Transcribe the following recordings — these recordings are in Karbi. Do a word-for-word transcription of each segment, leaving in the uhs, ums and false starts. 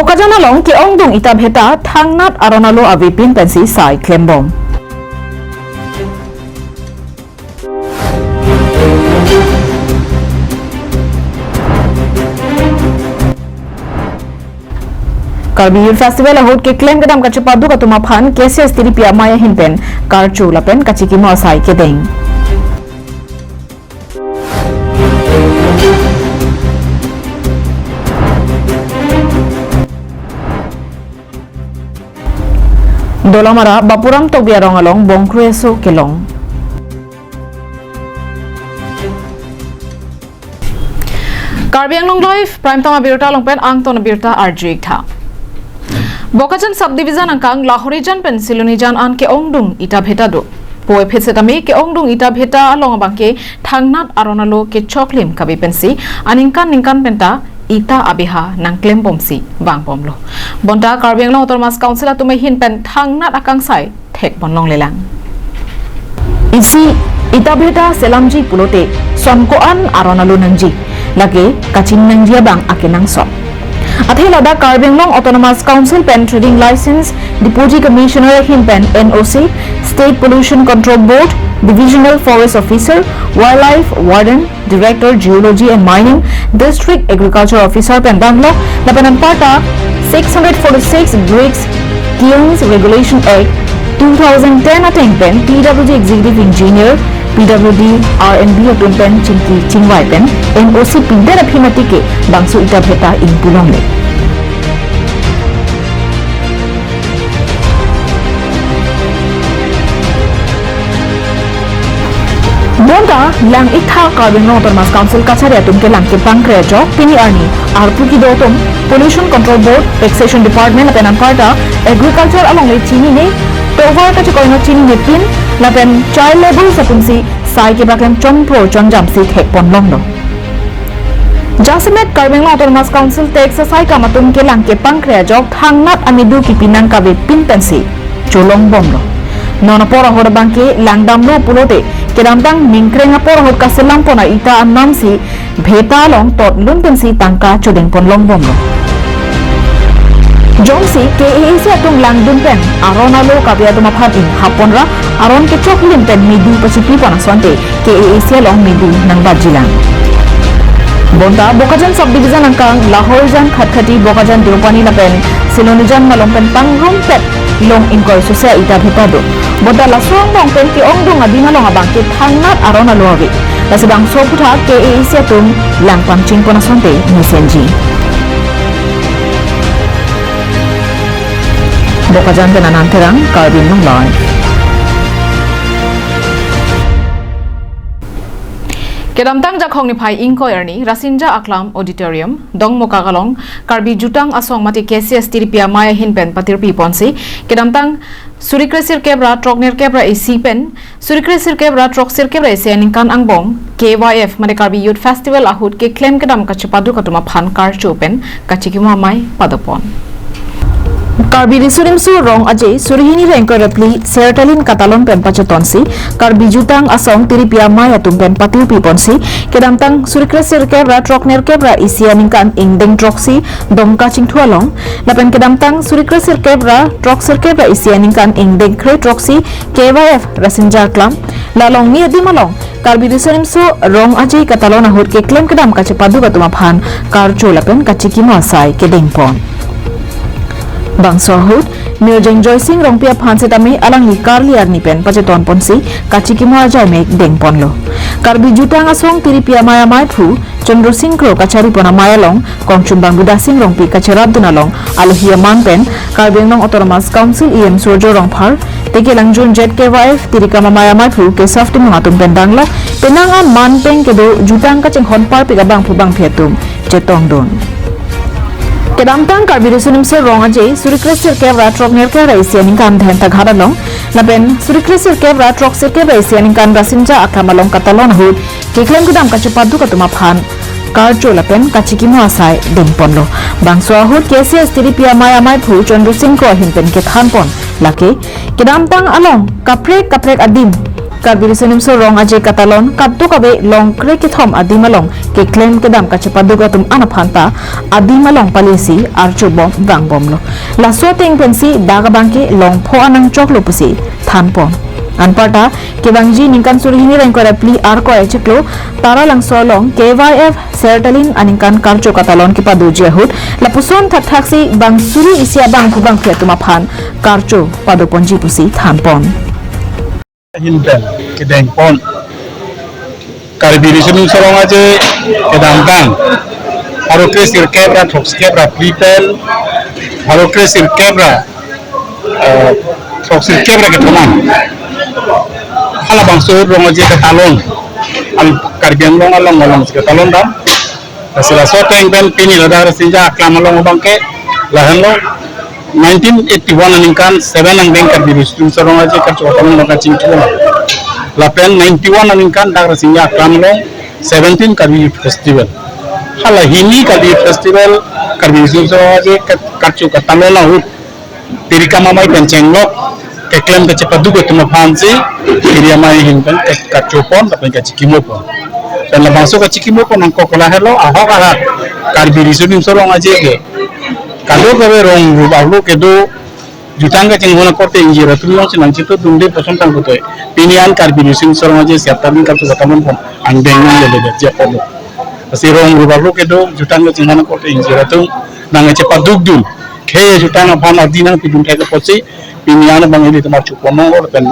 Bokajan along ke-ongdung Ita Bheta thangnat aron alo avepin pensi sai klembom. Karbi Youth Festival ahut keklem kedam kachepaduk atum aphan K C S Tiripi Amei ahin pen karcho lapen kachikimo asai kedeng. Dolamara Bapuram Tokbi arong along bongkrui aso kelong. Karbi Anglong Live, Prime Time abirta along pen angton abirta arju-ik tha. Bokajan Subdivision angkang Lahorijan pen Silonijan an ke-ongdung Ita Bheta do. Puvoiphit setame ke-ongdung Ita Bheta along abangke thangnat aron alo kechoklim kave pensi aningkan ningkan penta ita abeha nangklembomsi vangbomlo. Bonta Karbi Anglong Autonomous Council atum ahin pen thangnat akangsai thekponlonglelang. Isi Ita Bheta selamji pulote son ko-an aron alo nangji, lake kachini nangji abang akenangsot. Athe ladak Karbi Anglong Autonomous Council pen Trading License, Deputy Commissioner ahin pen N O C, State Pollution Control Board, Divisional Forest Officer, Wildlife Warden, Director Geology and Mining, District Agriculture Officer pen damlo, lapen anparta six hundred forty-six Bricks Kilns Regulation Act two thousand ten ateng pen P W D Executive Engineer, P W D R and B atum pen chingki chingvai pen N O C pidet aphi mati ke bangso Ita Bheta ingpulongle. Bonta lang-ik tha Karbi Anglong Autonomous Council kachari atum kelang kepangkre ajok pini arni arpu kedo atum Pollution Control Board, Taxation Department lapen anparta Agriculture alongle chinine, tovar kachekoino chininepin lapen child labour atumsi sai kepaklem chongpro chongjamsi thekponlonglo. Jasemet Karbi Anglong Autonomous Council tax asai kam atum kelang kepangkre ajok thangnat amedu kipi nang kavepin pensi cholongbomlo. Non apor ahut abangke langdamlo pulote kedamtang ningkreng apor ahut kaselam pon a-ita anamsi bheta along totlun pensi tangka chodengponlongbomlo. Jongsi K A A C atum langdun pen aron alo kave atum aphan inghap ponra aron kechoklim pen medu pachipipon asonte K A A C along medu nangbatjilang. Bonta Bokajan Subdivision angkang Lahorijan, Khatkhati, Bokajan, Deopani lapen Silonijan malom pen pangrumpet long ingkoi sose a-ita bheta do. Bonta laso angbong pen ke-ongdung adim along abangke thangnat aron alo ave. Lasi bangso aphuthak K A A C atum lang pangchingpon asonte mesenji. Bokajan pen Anand Terang, Karbi Anglong Live. Kedamtang Jakhong niphai ingkoi arni Rasinja Aklam Auditorium, Dongmukak along Karbi Jutang Asong mate K C S Tiripi Amei ahin pen patirpi ponsi kedamtang suri kresirkep ra troknerkep ra isi pen suri kresirkep ra troksirkep ra isi aningkan angbong K Y F mate Karbi Youth Festival ahut keklem kedam kachepaduk atum aphan karcho pen kachikimo amei padopon. Karbi Riso Nimso Rong Aje suri hini ra ingkoi ra phli Sertalin Katalon pen pachetonsi Karbi Jutang Asong Tiripi Amei atum pen patirpi ponsi kedamtang suri kresirkep ra troknerkep ra isi aningkan ingdeng throksi Dongka Chingthu along lapen kedamtang suri kresirkep ra troksirkep ra isi aningkan ingdeng kre throksi K Y F Rasinja Aklam, la along ni adim along Karbi Riso Nimso Rong Aje Katalon ahut keklem kedam kachepaduk atum aphan karcho lapen kachikimo asai kedengpon. Bangso ahut Mir Jengjoi Sing Rongpi aphan setame alangli karli arni pen pacheton ponsi kachikimo ajai mek dengponlo. Karbi Jutang Asong Tiripi Amei amaiphu Chandra Sing Kro kachari pon amei along kongchum bang Bidya Sing Rongpi kacherapdun along alohi aman pen Karbi Anglong Autonomous Council E M Surjya Rongphar, teke langjun Z K Y F tirikam amei amaiphu Kesav Timung atum pen danglo, penang an man pen kedo jutang kachinghon parpik abangphu bangphi atum chetongdun. Kedamtang Karbi Riso Nimso Rong Aje suri kresirkep ra troknerkep ra isi aningkan Dhentaghat along lapen suri kresirkep ra troksirkep ra isi aningkan Rasinja Aklam along Katalon ahut keklem kedam kachepaduk atum aphan karcho lapen kachikimo asai dengponlo. Bangso ahut K C S Tiripi Amei amaiphu Chandra Sing Kro ahin pen kethanpon lake kedamtang along kaprek kaprek adim Karbi Riso Nimso Rong Aje Katalon kadokave longkre kethom adim along keklem kedam kachepaduk atum an aphan ta adim along palisi archubom vangbomlo. Laso ateng pensi dak abangke longpho anangchoklo pusi thanpon. Anparta kevangji ningkan suri hini ra ingkoi ra phli Arkoi achiklo Taralangso along K Y F Sertalin aningkan karcho katalon kepadoji ahut lapuson thakthaksi bang suri isi abangphu bangphi atum aphan karcho padoponji pusi thanpon. Hinpen kedengpon Karbi Riso Nimso Rong Aje kedamtang pharo kre sirkep ra throksi kep ra phli pen pharo kre sirkep ra, eh, throksi kep ra kethom an halabangso Rong Aje Katalon, al Karbi Anglong along along si katalon dam. Lasi laso ateng pen pini ladak Rasinja Aklam along abangke lahenlo nineteen eighty-one aningkan seven angdeng Karbi Riso Nimso Rong Aje karcho katalon abangke chingkilo. Lapen ninety-one aningkan dak Rasinja Aklam along seventeen Karbi Youth Festival. Hala hini Karbi Youth Festival, Karbi Riso Nimso Rong Aje kat-, karcho katalon ahut piri kamamai pen chenglok keklem kachepaduk atum aphansi piri amai ahin pen ke-, kachopon lapen kachikimopon. Pen labangso kachikimopon nangkok lahelo ahok ahak Karbi Riso Nimso Rong Aje ke kadokave rong rup arlo kedo jutang kachinghon akorte ingjir atum alongsi nangchethurdunde puson tangkutoi. Pini an Karbi Riso Nimso Rong Aje Sertalin karcho katalonpon angdeng nanglele det japolo. Lasi rong rup arlo kedo jutang kachinghon akorte ingjir atum nangchepadukdun. Khei ajutang aphan adi nangpidun thek apotsi pini an abang ilitum archupon longlo lapen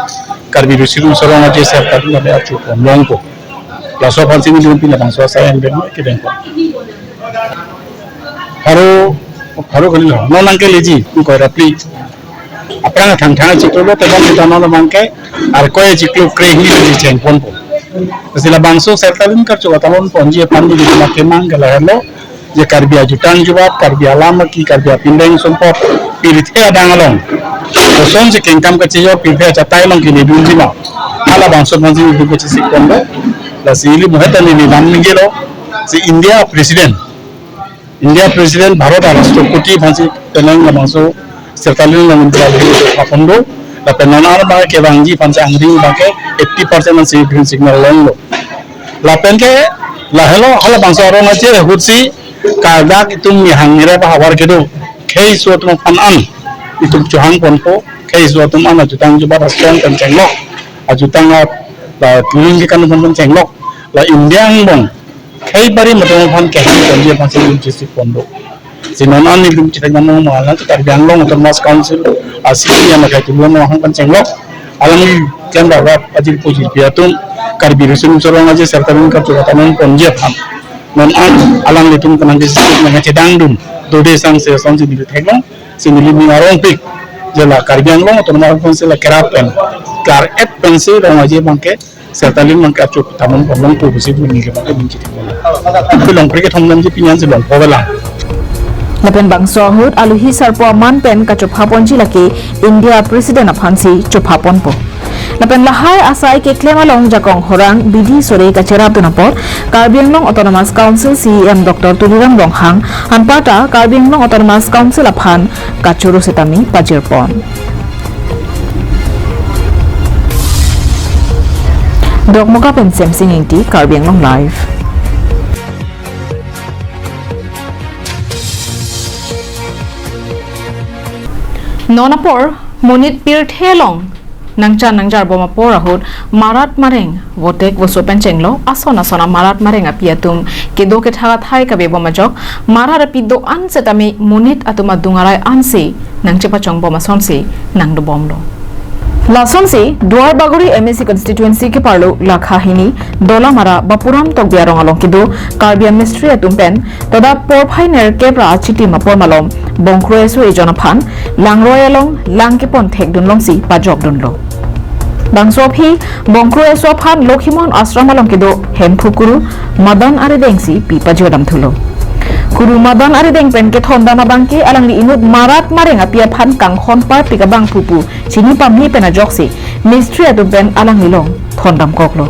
Karbi Riso Nimso Rong Aje Sertalin abang archupon longpo. Laso aphansi nelitum pini labangso asai angdeng kedengpo. Pharo, pharo kalilo. Non nangkeleji ingkoi ra phli. Aphrang thangthang achiklo lo tebang kita non abangke Arkoi achiklo kre hini si chengponpo. Lasi labangso Sertalin karcho katalonponji aphan nelitum akemang ke lahenlo. Je Karbi ajutang jubat, Karbi alam aki, Karbi apindeng sumpot, pirthe adang along kosonsi kengkam kachejor, pirthe achatai along keledunji ma, halabangso aphansi nelitum kachesikponlo. Lasi ili muhet ta neli lam ningjelo, si India President, India President Bharat Rashtrapati aphansi penang labangso Sertalin along India aphan do, lapen non an abang kevangji aphansi angring abangke eighty percent ansi green signal longlo. Lapen ke lahelo halabangso arong aje ahutsi kadak itum nihang nirep ahavar kedo khei aso atum aphan an itum chohangponpo, khei aso atum an ajutang jubat asong pen chenglok, ajutang a, la tuling ke kan pen chenglok, la India angbong khei bari matung aphan kehangponji aphansi itum chesikpon do. Si non an nelitum chethek nang mo alang Karbi Anglong Autonomous Council a C E M akai tulon hang pen chenglok, alangli klem rap ajirpo jirpi atum Karbi Riso Nimso Rong Aje Sertalin karcho katalonponji aphan non an alanglitum kanang kesi nangchedangdun dode sangse asonsi neli theklong. Si neli ning arongpik je la Karbi Anglong Autonomous Council akerap pen klar-et pensi Rong Aje abangke Sertalin abangke archo katalonpon longpo pusi neli abangke ning chethek. Pi longprik kethom damji pini ansi longpo avelang. Lapen bangso ahut aluhi sarpo aman pen kachophaponji lake India President aphansi chophaponpo. Lapen lahai asai keklem along jakong horang bidi sore kacherapdun apot Karbi Anglong Autonomous Council C E M Doctor Tuliram Ronghang anparta Karbi Anglong Autonomous Council aphan kachoro setame pajirpon. Dokmoka pen Semsing Ingti, Karbi Anglong Live. Non apor monit pirthe along nangchan nangjarbom apor ahut marat mareng, votek voso pen chenglok ason ason amarat mareng api atum kedo kethak athai kavebom ajok marat api do-an setame monit atum adung arai ansi nangchepachongbom asonsi nangdobomlo. Lasonsi Duarbagori M A C constituency keparlo Lakhahini Dolamara Bapuram Tokbi arong along kedo Karbi amistri atum pen toda porphai nerkep ra achitim apor malom bongkro eso ejon aphan langroi along lang kepon thekdun longsi pajokdunlo. Bangso aphi bongkro eso aphan Lokhimon Ashram along kedo Hemphu Kuru Madan Arideng si pi pajodamthulo. Kuru Madan Arideng pen kethondam abangke alangli inut marat mareng api aphan kanghon parpik abangphu pu chini pame pen ajoksi mistri atum pen alangli along thondamkoklo.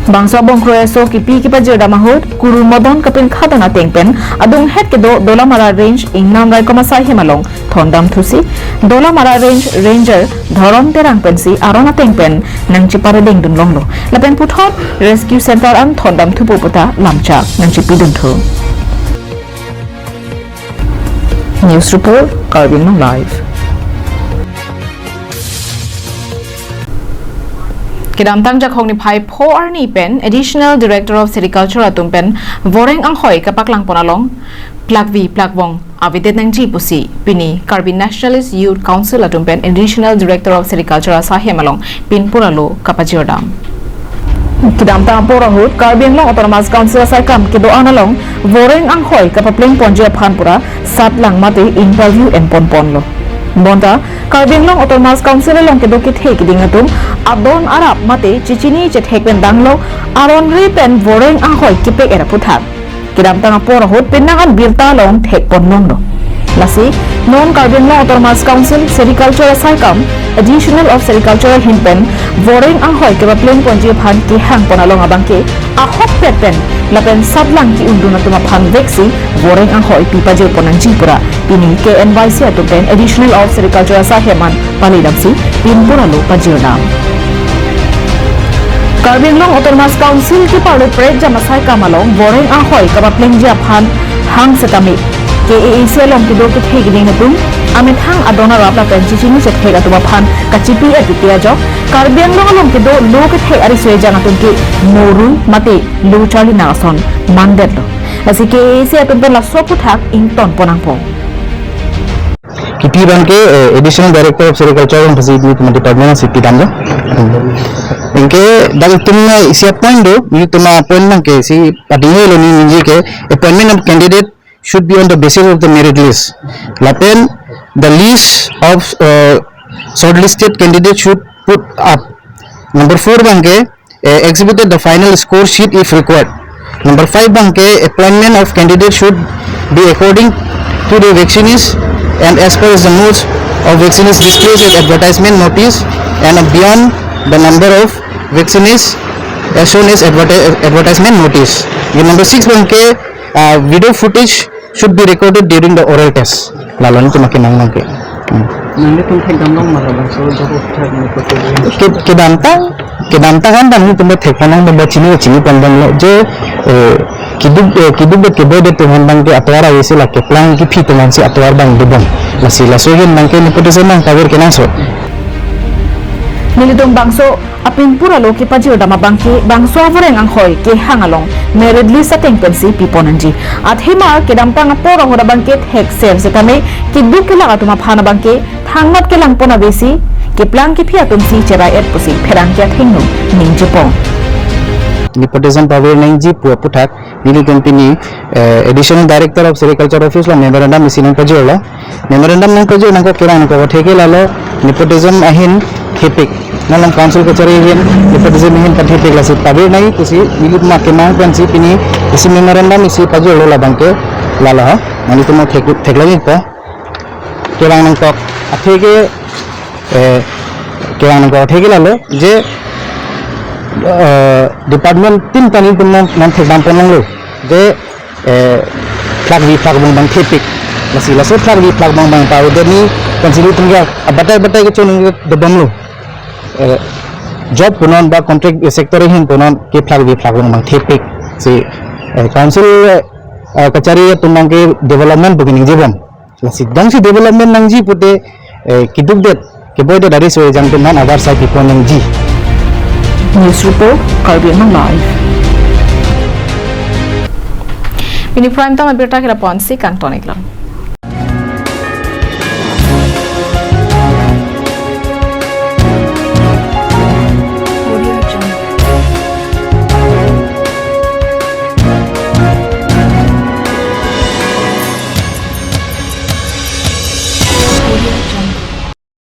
Bangso abongkroi aso kipi kepajirdam ahut, Kurumodon kapinkha don ateng pen adunghet kedo Dolamara Range ingnam raikom asai hem along thondam thusi, Dolamara Range Ranger Dhoron Terang pensi aron ateng pen nangcheparedeng dunlonglo. Lapen puthot Rescue Center an thondam thupo puta lamchak nangchepidun thu. News report, Karbi Anglong Live. Kedamtang Jakhong niphai pho arni pen Additional Director of Sericulture atum pen voreng anghoi kapaklangpon along plakvi plakvong avedet nangji pusi pini Karbi Nationalist Youth Council atum pen Additional Director of Sericulture asai hem along pinpura lo kapajirdam. Kedamtang apor ahut Karbi Anglong Autonomous Council asaikam kedo-an along voreng anghoi kapaplengponji aphan pura satlang mate interview enponponlo. Bonta Karbi Anglong Autonomous Council along kedo kethe keding atum adon arap mate chechini chethek pen danglo aron re pen voreng anghoi kepek era aphuthak kedamtang apor ahut penang an birta along thekponlonglo. Lasi non Karbi Anglong Autonomous Council Sericulture asaikam Additional of Sericulture ahin pen voreng anghoi kepaplengponji aphan kehangpon along abangke ahokpet pen lapen satlang ki-undun atum aphan veksi voreng anghoi pipajirpon nangji pura pini K N Y C atum pen Additional of Sericulture asai hem an palidamsi pinpura lo pajirdam. Karbi Anglong Autonomous Council keparlo prekjam asaikam along voreng anghoi kapaplengji aphan hang setame K A A C along kedo kethe keding atum amethang adon arap lapen chechini chethek atum aphan kachipi atiti ajok Karbi Anglong along kedo lo kethek ariso ejang atum ke moru mate lo charli nang ason mandetlo. Lasi K A A C atum pen laso aphuthak ingtonpon nangpo. Kipi abangke, eh, Additional Director of Sericulture along pasi di teman department si pidamlo. Anke dak itum na isi appoint do, itum appoint abangke si padingo lo ni ningje ke appointment of candidate should be on the basis of the merit list. Lapen the list of, uh, shortlisted candidate should put up. Number four abangke, uh, exhibited the final score sheet if required. Number five abangke, appointment of candidate should be according to the vaccines and as per the modes of vaccines disclosed as advertisement notice and beyond the number of vaccines as shown as adverti-, advertisement notice. Then number six abangke, uh, video footage should be recorded during the oral test. Lalo nelitum akenang abangke. Hmm. Nanglitum thekdamlong ma labangso job of third ni kote. Ke-, kedamtang, kedamtang kan nanglitum thekdamlong ba chini chini pondamlo je, eh, keduk, eh, keduk ba keboidet atum aphan abangke atovar avesi la keplang kephi atum aphansi atovar abang dobom. Lasi laso ahin abangke nepotism abang paver kenangsot. Nelitum bangso apinpura lo kepajirdam abangke bangso avoreng anghoi kehang along merit list ateng pensi pipon nangji. Athema kedamtang apor ahut abangke thekser setame keduk kelak atum aphan abangke thangnat kelangpon avesi keplang kephi atumsi cherai-et pusi pherangke athengno ningjepon. Nepotism paver nangji pu aphuthak nelitum pini, eh, Additional Director of Sericulture Office along memorandum isi nangpajirlo. Memorandum nangpajir nangkok kerang nangkok atheke lalo nepotism ahin thepik. Nalong council kachari ahin nepotism ahin pathepik lasi paver nangji pusi nelitum akemang pensi pini isi memorandum isi pajirlo labangke lalo ha. Nanglitum thek-, theklongpo. Kerang nangkok atheke, eh, kerang nangkok atheke lalo je, eh, department tin ta nelitum nang, nangthekdamponlonglo je, eh, plakvi plakvong abang thepik. Lasi laso plakvi plakvong abang pavedetji pensi nelitum ke abatai batai kechonung dobomlo. Eh, job punon ba contract sector ahin punon ke plakvi plakvong abang thepik. Si, eh, council, eh, kachari atum abangke development pu keningjebom. Lasi jongsi development nangji pute, eh, kedukdet, keboidet ariso ejang atum aphan avarsai pipon nangji. News report, Karbi Anglong Live. Pini prime time abirta kelaponsi kangton-iklo.